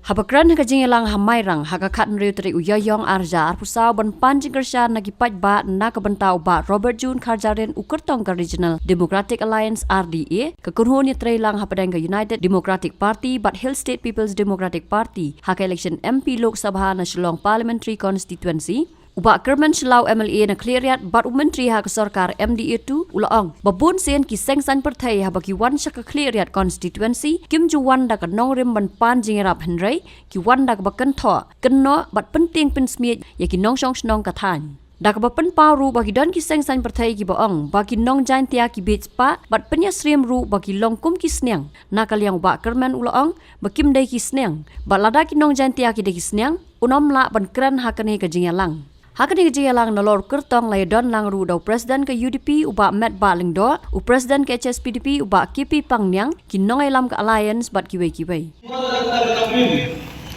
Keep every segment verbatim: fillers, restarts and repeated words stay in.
Haba kren ha ka jingïalang ha Mairang ha ka khathynriew tarik u Ïaïong arhajar arphew saw ban pan jingkyrshan na ki paidbah na ka bynta u Bah Robert June Kharjahrin, u kyrtong ka Regional Democratic Alliance, R D A, ka kynhun ïatreilang hapdeng ka United Democratic Party bad Hill State People's Democratic Party ha ka election M P Lok Sabha na Shillong Parliamentary Constituency, u Bah Kyrmen Shylla, M L A na Khliehriat bad u Myntri ha ka sorkar M D A two, u la ong ba bun sien ki seng saiñ pyrthei haba ki wan sha ka Khliehriat constituency kim ju wan da ka nongrim ban pan jingïarap, hynrei ki wan da kaba kynthoh, kynnoh bad pyntieng pynsmiej ïa ki nongshong shnong ka thaiñ. Da kaba pynpaw ruh ba ki don ki seng saiñ pyrthei kiba ong ba ki nong Jaiñtia ki bieit spah bad pynïasyriem ruh ba ki long kum ki sniang. Na ka liang u Bah Kyrmen u la ong ba kim dei ki sniang bad lada ki nong Jaiñtia ki dei ki sniang, un ym lah ban kren ha kane ka jingïalang. Ha kane ka jingïalang nalor kyrtong la ïadon lang ruh da u President ka U D P u Bah Metbah Lyngdoh, u President ka H S P D P u Bah K P Pangniang, ki nongïalam ka Alliance bad kiwei kiwei.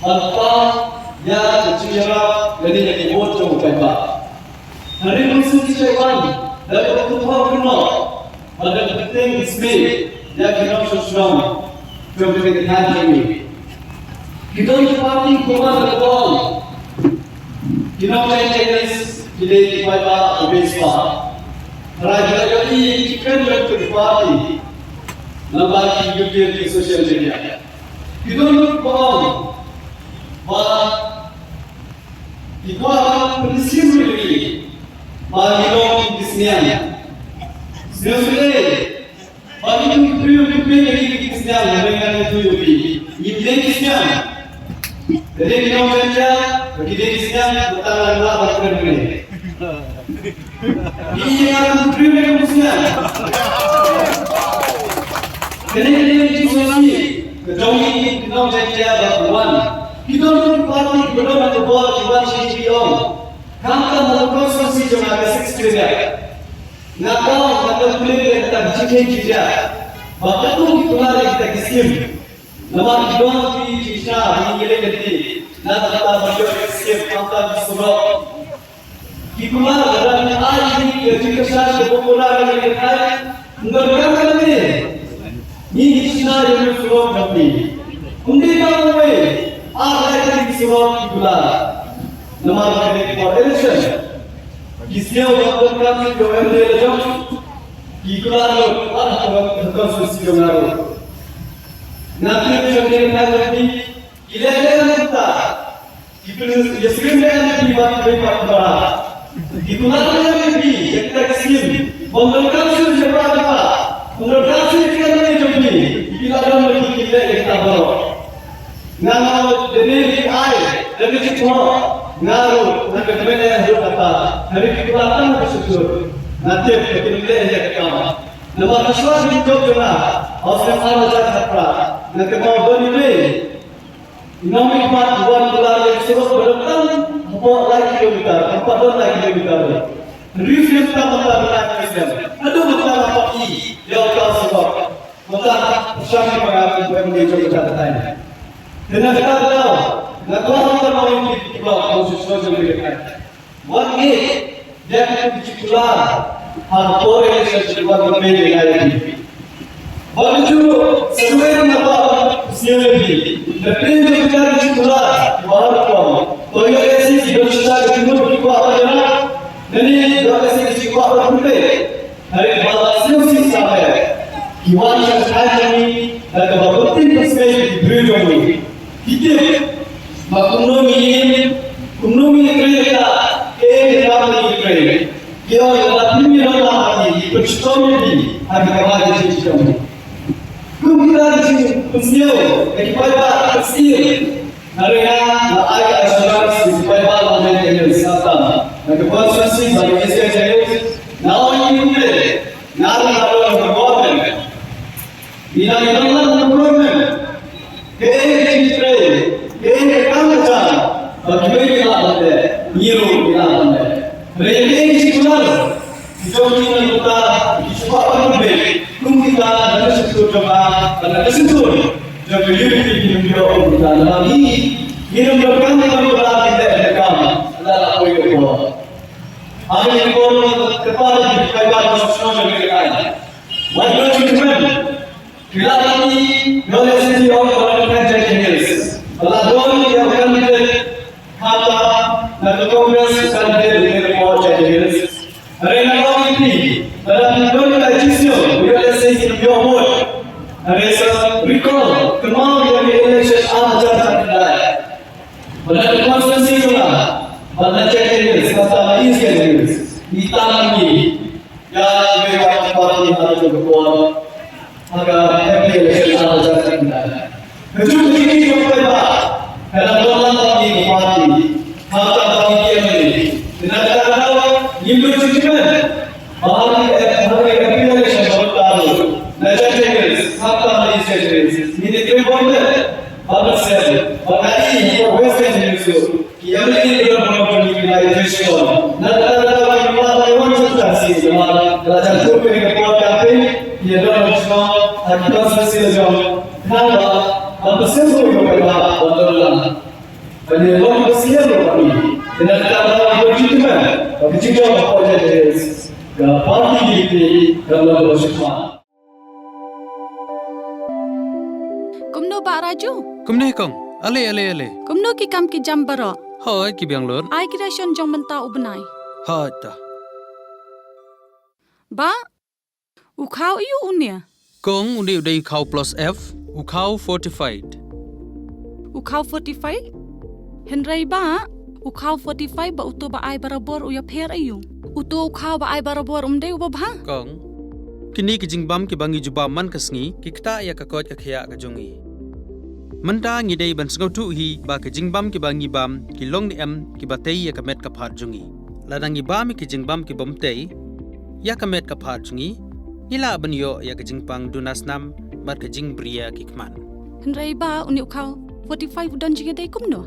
Ban pan ïa ka jingïarap lane ïa ka vote jong u paidbah. Hynrei mynta ki shait wan da ka kynthah kynnoh bad da ka pyntieng pynsmiej ïa ki nongshong shnong jong ka thaiñ jong ngi. Ki don ki party kumba ka bol. Ki nong Chinese ki dei ki paidbah ki base pa. Hynrei ki la ïohi ïa ki jingkren jong ki party lyngba ki YouTube, ki social media. Ki don ki ong ba ki kwah ban pynshim ïa ki ba ki long ki sniang. Sniang sniang. Ba ki tu ki briew ki briew ki ki sniang, ba ngan tu ki. Ngi dei ki sniang. Dei ki nong sniang, ba ki dei ki sniang, ba tang lang lah ba kren ni. Ngi ngi ngan tu ki briew ki sniang. Dei ki dei ki sniang, ka jong ngi ki nong sniang ba wan. Ki don ki party, ki don ki bor, ki wan shi ki ong. Khamtam ha ka constituency jong nga ka six area. Nga kwah, nga kwah pule ïa kata ka jingkren jingïaid. Ba katto ki kular ïa kita ki skim. Namar ki don ki jingshna ba ngi leh lynti. Na kata ba ïoh ki skim, khamtam ki surok. Ki kular ba dang ai ki jingkyrshan kiba kular ïa ki ai. Ym don kam kane. Ngi ngi shna ïa ki surok jong ngi. Ym dei tang uwei. Ar lai ki surok ki kular. Namar ba kane ki por election. Ki siew ba donkam siew M L A la jong. Ki kular lut, ar ha ka constituency jong nga ruh. Nga tip jong ki, nga tip ki, ki leh leh na kita. Ki pynïasyriem leh na ki ba ki ba ki ba. Ki kular leh na ki, ïa kita ki skim. Ba donkam siew ïa ba ki ba. Ba donkam siew ïa ki M L A jong ki. Ki la don ba ki, ki leh ïa kita baroh. Nga nga dene ki ai, dene ki por, nga ruh, nga ka kmen eh ruh kata, nga ruh ki kular tang ka syukur, nga tip ka kin leh ïa ka kam. Namar ka shuwa ki jop jong nga, ha u snem ar hajar khatphra, nga kynmaw don ine, i nongmihkhmat i wan kular ïa ka surok ba don tang hapoh lai kilometer, hapoh don lai kilometer. Hynriew snem tam mynta, mynta ki snem, haduh mynta nga pap ïa ka surok. Mynta, pyrshang ïa nga kum u M L A jong ka thaiñ. Te na kata ka daw, nga kwah ban ong ïa ki block, kum u shisha jong ka thaiñ. Wat ngeit, dep ïa ki jingkular, ha ka por election, wat ngeit ïa ki. Bad kajuh, sa kawei nga kwah ban sngewthuh ïa ki. Lada phi ïoh ïa ki jingkular, ba ha ka por. To ïoh ïa ki jingkular, ki kwah ban ïa. Lane, ïoh ïa ki jingkular ban pynbeit. Hynrei ba la sngewsih sah eh. Ki wan sha ka thaiñ jong ngi da kaba pynting pynskei ki briew jong ngi. Ki tip ba kumno ngi im, kumno ngi trei ïa ka, kaei ka kam ba ngi trei. Ki ong ba phim ïoh ïa ki, ki pynshitom ïa ki ha ki kamai ka jingshitom. Kum kita ki jingpynsngew, ki paidbah ki pynsngew. Hynrei nga la ai ka assurance ïa ki paidbah long Jaintia Hills, khamtam na ka constituency bad ka East Jaintia Hills, nga ong ïa ki kumne, nga ruh nga don ha ka government. Ngi dang ïadon lang ha ka government. Kaei ka jingtrei, kaei ka kam ka jam ba kiwei ki lah ban leh, ngi ruh ngi lah ban leh. Hynrei kaei ka jingkular, ki jong ngi na kata ki shu kwah ban leh, kum kita na ka shyntur jong nga, na ka shyntur jong ka U D P, ki ïoh kum kita. Namar ngi, ngi nym donkam ban kular, ngi leh ka kam, la la poi ka por. Hynrei ka por ka por ki paidbah ka shu shu ka ai. Wat ïoh jingkmen. Ki la ïoh ïa ka city hall ba la dep Jaintia Hills. Ba la don Kynmaw ïa ka election ar hajar arphew lai. Ba na ka constituency jong nga, ba na Jaintia Hills, kata na East Jaintia Hills, ngi tang ngi ïa iwei pa party ha ka por, ha ka M P election ar hajar arphew lai. Ka juk ka jingkit jong u paidbah ka dang don lang ba ngi ka party, khamtam ba ngi ki M L A. Te na kata ka daw ngim don jingkyrmen. Ba ha kane ka, ha kane ka M P election ba mynta ruh, na Jaintia Hills, khamtam na East Jaintia Hills, ngi trei bor beit. Ba mynsiem ba nga ïohi ha West Jaintia Hills ruh, ki M L A ki don bor beit, ki la ïa trei shitom. Na kata ka daw ngim lah ban wan sha constituency namar ka la jan kut kane ka por campaign, ki ïa don shitom ha ki constituency la jong. Khnang ba, ba mynsiem ruh ïa u paidbah ban don lang. Ban ïa long ka sien ruh ba ngi. Te na kata ka daw ngi jingkyrmen ba ka jingjop ha Jaintia Hills, ka party U D P kan long kaba shakmat. Kumno Bah Raju? Kumne kong. Ale, ale, ale. Kumno ki kam ki jam baroh? Hooid, ki biang lut. Ai ki ration jong mynta u bnai. Hooid ta. Bah, u khaw aiu une? Kong, une u dei u khaw plus F, u khaw fortified. U khaw fortified? Hynrei Bah, u khaw fortified bad uto ba ai barabor u ïapher aiu? Uto u khaw ba ai barabor um dei uba bha? Kong, kine ki jingbam kiba ngi ju bam man ka sngi ki ktah ïa ka koit ka khiah ka jong ngi. Mynta ngi dei ban sngewthuh hi ba ki jingbam kiba ngi bam ki long ne em kiba tei ïa ka met ka phad jong ngi. Lada ngi bam ïa ki jingbam ki bym tei ïa ka met ka phad jong ngi, ngi lah ban ïoh ïa ka jingpang duna snam bad ka jingbriew ki khmat. Hynrei Bah, une u khaw fortified u don jingïadei kumno?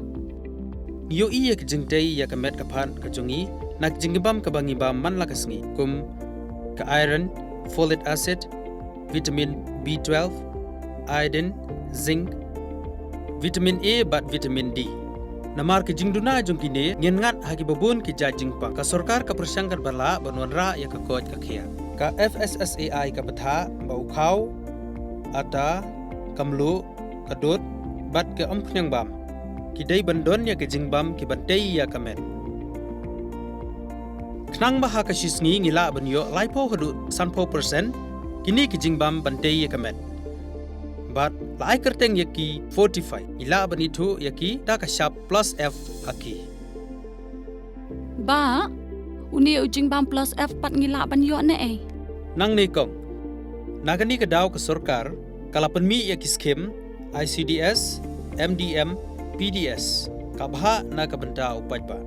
Ngi ïohi ïa ka jingtei ïa ka met ka phad ka jong ngi na ka jingbam kaba ngi bam man la ka sngi, kum ka iron, folic acid, vitamin B twelve, iodine, zinc, vitamin A bad vitamin D. Namar ka jingduna jong kine, ngin ngat ha kiba bun ki jait jingpang. Ka sorkar ka pyrshang katba lah ban wanrah ïa ka koit ka khiah. Ka F S S A I ka bthah ba u khaw, ata, ka mluh, ka dud bad ka umphniang bam ki dei ban don ïa ka jingbam kiban tei ïa ka met. Khnang ba ha ka shi sngi ngi lah ban ïoh laiphew haduh sanphew percent kine ki jingbam ban tei ïa ka met. Bad la ai kyrteng ïa ki fortified, ngi lah ban ithuh ïa ki da ka shap plus F ha ki. Bah, une u jingbam plus F pat ngi lah ban ïoh ne ei? Nangne kong, na kane ka daw ka sorkar ka la pynmih ïa ki skim I C D S, M D M, P D S, ka bhah na ka bynta u paidbah.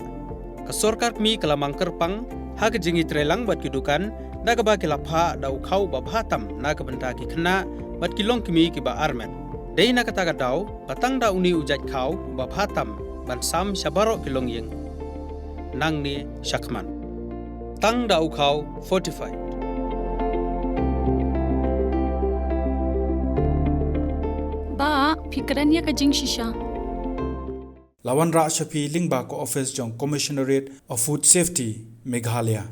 Ka sorkar kmie ka la mang kyrpang ha ka jingïatreilang bad ki dukan da kaba ki la phah da u khaw ba bha tam na ka bynta ki khynnah bad ki longkmie kiba armet. Dei na kata ka daw ba tang da une u jait khaw ba bha tam ban sam sha baroh ki longïing nangne shakhmat. Tang da u khaw fortified. Bah, phi kren ïa ka jingshisha. La wanrah sha phi lyngba ka office jong Commissionerate of Food Safety, Meghalaya.